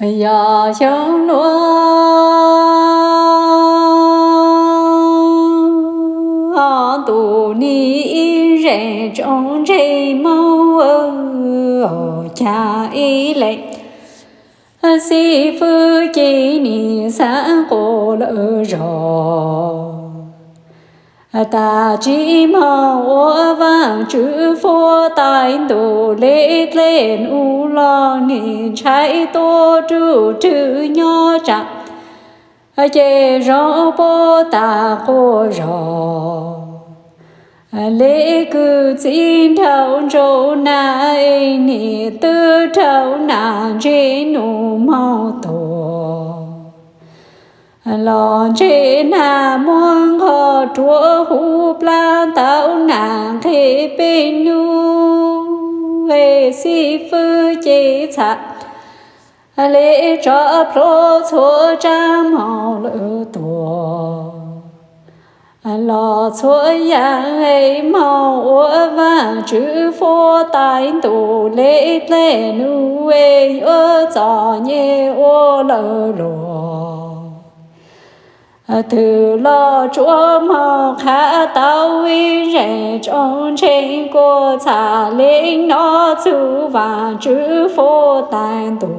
Yog xyoo luaj ntuj nim ib zeej tsoom ntseeg Hmoob, cas ib leeg xib fwb Ceeb Nim xav quas lawm zog. Tag tsis hmo ua Vaajtswv fuab tais ntuj le dlej nub los nim ntshai tuaj rub rwg nyob tsaam ces zoo puab tag quas zog. Le kwv txib nrhau ntsaum nag es nim twb dhau nag ntseg nub moog tuag. Los ntseg nag muab nqho ruam huv plab tau nag nqeg peb nub es xib fwb Ceeb txhaj le tso plhuav txhua tsaab moog lawm tuag. Los txhua yaam es moog ua Vaajtswv fuab tais ntuj le dlej nub es yuav txom nyem ua lawm luag. Twg los tsuav moog qha tau ib zeej tsoom ntseeg kuas txhaj le nov txug Vaajtswv fuab tais ntuj.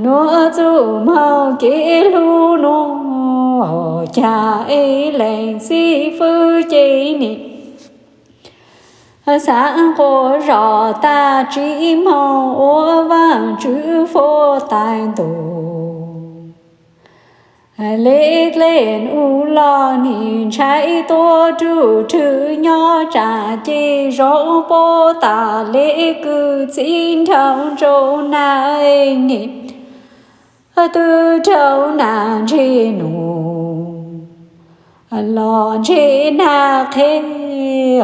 Nuav txuj moog kev hlub nuav, cas ib leeg xib fwb Ceeb Nim xav quas zog. Tag tsis moog ua Vaajtswv fuab tais ntuj le dlej nub los nim ntshai tuaj rub rwg nyob tsaam ces zoo puab tag le kwv txib nrhau ntsaum nag es nim twb dhau nag ntseg nub los ntseg nag qheb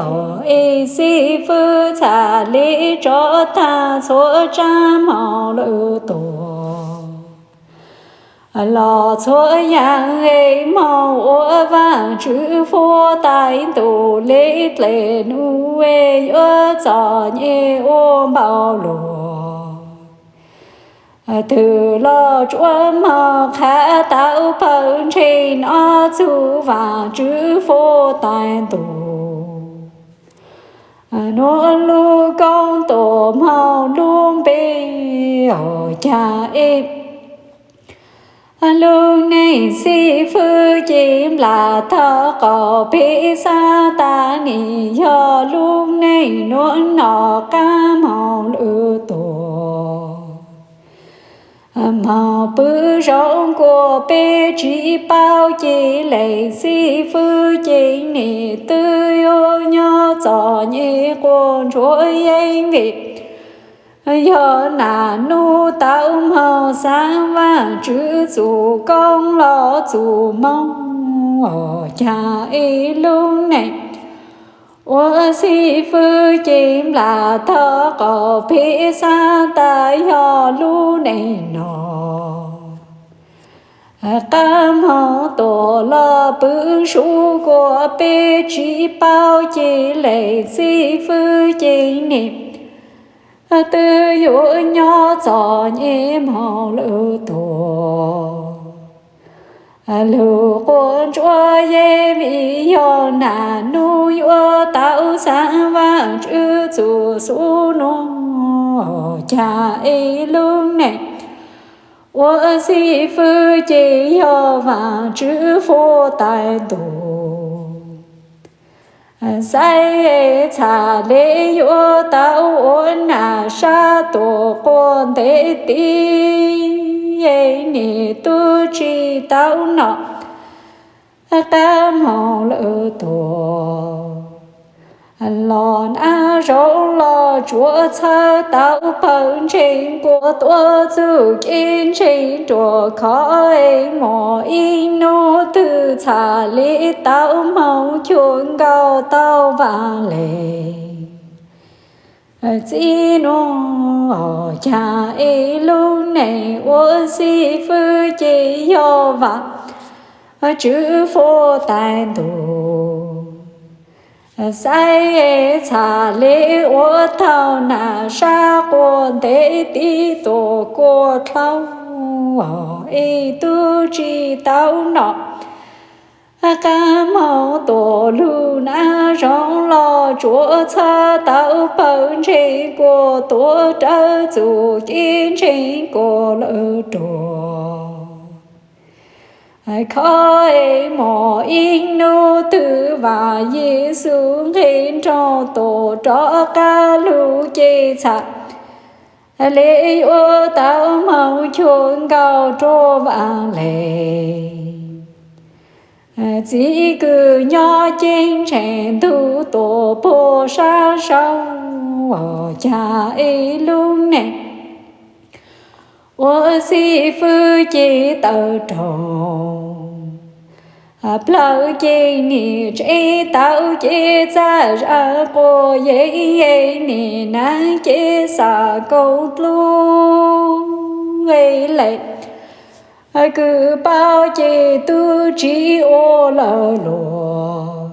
os es xib fwb txhaj le tso tag txhua tsaab moog lawm tuag. Los txhua yaam es moog ua Vaajtswv fuab tais ntuj le dlej nub es yuav txom nyem ua npaum luag. Twg los tsuav moog qha tau pawg ntseeg nov txug Vaajtswv fuab tais ntuj. Nuav lub koob tuam moog lub npe os, cas ib lub neej xib fwb Ceeb Nplas tog qaum peb xav tas nim yog lub neej nuav nov qaab moog lawm tuag. Moog pw zoo kuas peb tsis paub ces leej xib fwb Ceeb Nim twb yuav nyob txom nyem quas ntsuav yeeb vim yog naj nub tau moog xaav Vaajtswv txug koob los txug moog os, cas ib lub neej ua xib fwb Ceeb Nplas tog qaum peb xav tas yog lub neej no qaab moog tuag los pw sub kuas peb tsis paub ces leej xib fwb Ceeb Nim twb yuav nyob txom nyem moog lawm tuag. Lug quas ntsuav yeeb vim yog naj nub yuav tau xaav Vaajtswv txug xub nuav, cas ib lub neej ua xib fwb ces yog Vaajtswv fuab tais ntuj. Xaiv txhaj le yuav tau ua naj sab tuam quas ntev ti, nim tub tsis tau nom qaab moog lawm tuag. Los naj zaug los tsuav txhawb tau pawg ntseeg kuas tuav txuj kev ntseeg ruam khov es muaj ib nub twg txhaj le tau moog cuag nkaus tau Vaaj Leej Txiv nuav, cas ib lub neej ua xib fwb ces yog Vaajtswv fuab tais ntuj. Xaiv txham li ua tau nas sab quas ntev tib tuam kua dlhau, ib tug tsis tau nom. Qab mob tuam lug nab zoo los tsuav txhaj tau pawg ntseeg kua tuav rawv txuj ci ntseeg kua lawm rua. Kho es mos ib hnub twg Vam Yexus nqis nroog tuam rov qab lug ces txham li yuav tau moog cuag nkaus rua Vam Lees. Txiv kws nyob ceeb tsheej ntug tuam puag sab saud, cas ib lub neej ua xib fwb ces tawm raug. Plawg ces nim tsev tau ces txaj zaj quas yeeb, nim nab ces xav koom dlub lees. Kws paub ces tub tsi ua lawm luag,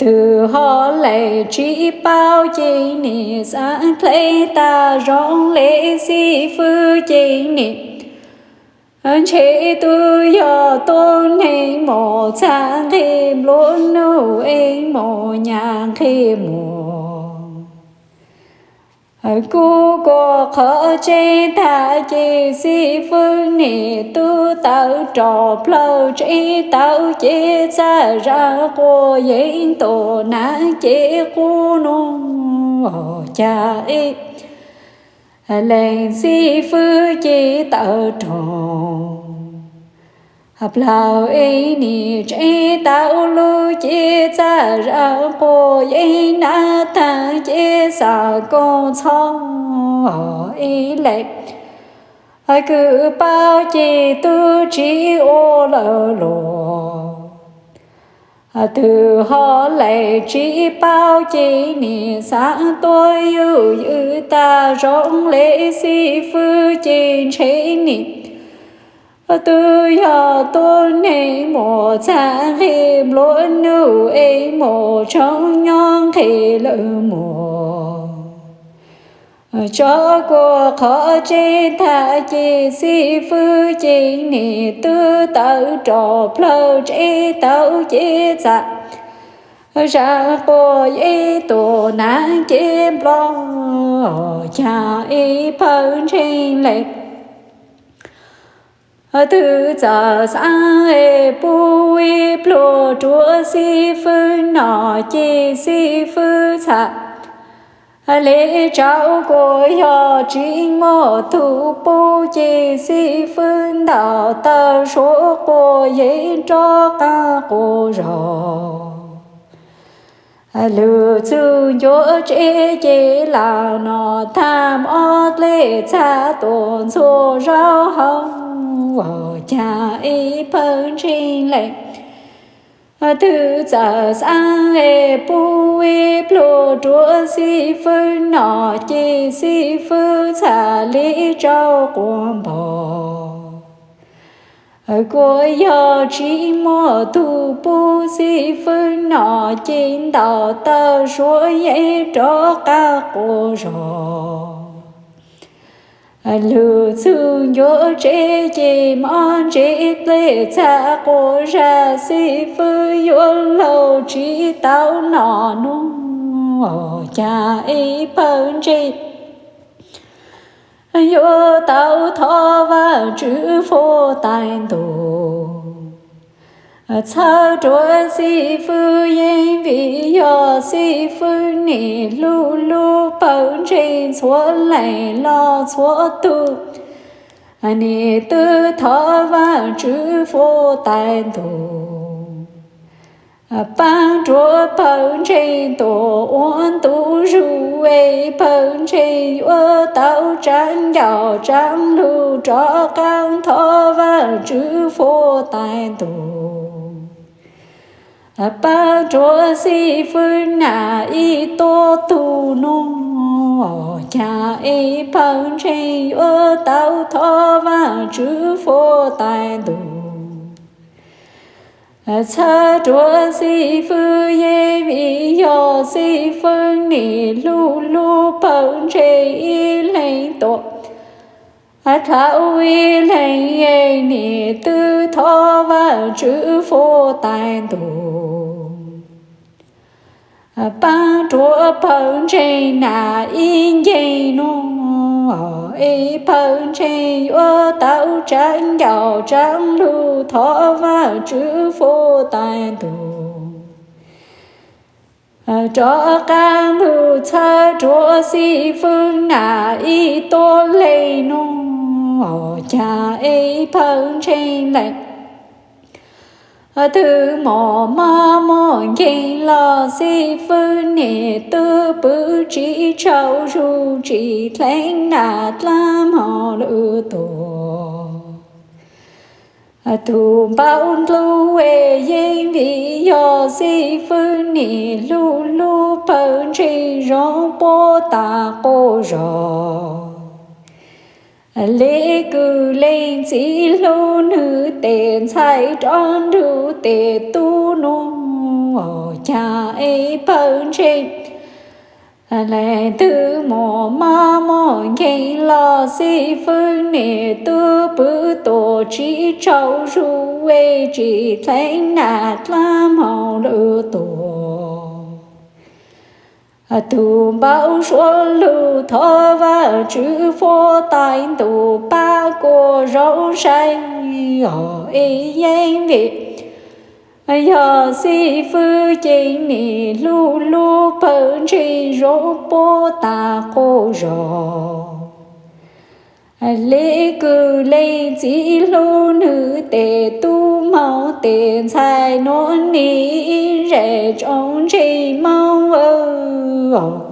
twg ho lees tsi paub ces nim xaav dleb tag zoo le xib fwb ces nim ntshe tub yog tuab neeg mus txhaj nqig nplua nuj es mus nyam nqhis muag. Kuv kuas qhov tseeb tag ces xib fwb nim tub tawm rau plawg tsev tau ces txaj zaj quas yeeb tuam nab ces qub nuj, cas ib leeg xib fwb ces tawm raug. Plawg ib nim tsev tau lug ces txaj zaj quas yeeb nab tag ces xav koom txhob ib leeg. Kws paub ces tub tsi ua lawm luag, twg ho lees tsi paub ces nim xaav tuab yuj ywm tag zoo le xib fwb ces ntshe nim tub yog tuab neeg mus txhaj nqig nplua nuj es mus tshoob nyob nqhis lawm muag. Tso kuas qhov tseeb tag ces xib fwb ces nim tub tawm rau plawg tsev tau ces txaj zaj quas yeeb tuam nab ces nplua, cas ib pawg ntseeg lees. Twb txawm xaav es pub ib pluag rua xib fwb no ces xib fwb txhaj li tsau kuas yog tsi muaj tug pub ces xib fwb ntaus taw suav quas yeeb rov qab quas zog. Lug txug ncua tsev ces lam no tag mob dlej txhaj tuam ntxhua zaub hau, cas ib pawg ntseeg lees. Twb txawm xaav es pub ib pluag rua xib fwb no ces xib fwb txhaj li tsau quas npog. Kuas yog tsi muaj tug pub xib fwb no ces ntaus taw suav yeeb rov qab quas zog. Lug txug ncua tsev ces mob ntse dlej txhaj quas zaj xib fwb yuav laug tsi tau noj nuj, cas ib pawg ntseeg yuav tau thov Vaajtswv faus tais ntuj. Txhawb rua xib fwb yeej vim yog xib fwb nim hlub hlub pawg ntseeg txhua leej los txhua tug. Nim twb thov Vaajtswv faus tais ntuj, paab rua pawg ntseeg tuaj ua ntu zus es pawg ntseeg yuav tau tsaab ncauj tsaab lug rov qaab thov Vaajtswv faus tais ntuj. Paab rua xib fwb nam ib tuab tug nuj, cas ib pawg ntseeg yuav tau thov Vaajtswv faus tais ntuj. Txhawb rua xib fwb yeej vim yog xib fwb nim lug lub pawg ntseeg ib leeg tuaj. Dlhau ib leeg nim twb thov Vajtswv fuab tais ntus, paab rua pawg ntseeg nam ib nceeg nuav, es pawg ntseeg yuav tau tsaab ncaus tsaab lug thov Vajtswv fuab tais ntus. Rov qaab lug txhawb rua xib fwb nam ib tuab leeg nuav, caag es pawg ntseeg leej twg mob mob moog nkeeg los xib fwb nim twb pw tsi tsaug zug tsi dleev nam dlaab moog lug tuag. Tug npauv dlub es yeej vim yog xib fwb nim lug lub pawg ntseeg zoo puab tas quas zog. Le kws leej txiv hlub nwg tes ntxhais rov nrug tes tub nuav, caag es pawg ntseeg leej twg mob mob moog nkeeg los xib fwb nim twb pw tuag tsi tsaug zug es tsi dleev nam dlaab moog lug tuag. Tug npauv suav lug thov Vajtswv fuab tais ntus paab kuas zoo sai, es yeej vim yog xib fwb ces nim lug lub pawg ntseeg zoo puab tas quas zog. Le kws leej txiv hlub nwg tes tub moog tes ntxhais nuav nim ib zes tsoom ntseeg Moob aw.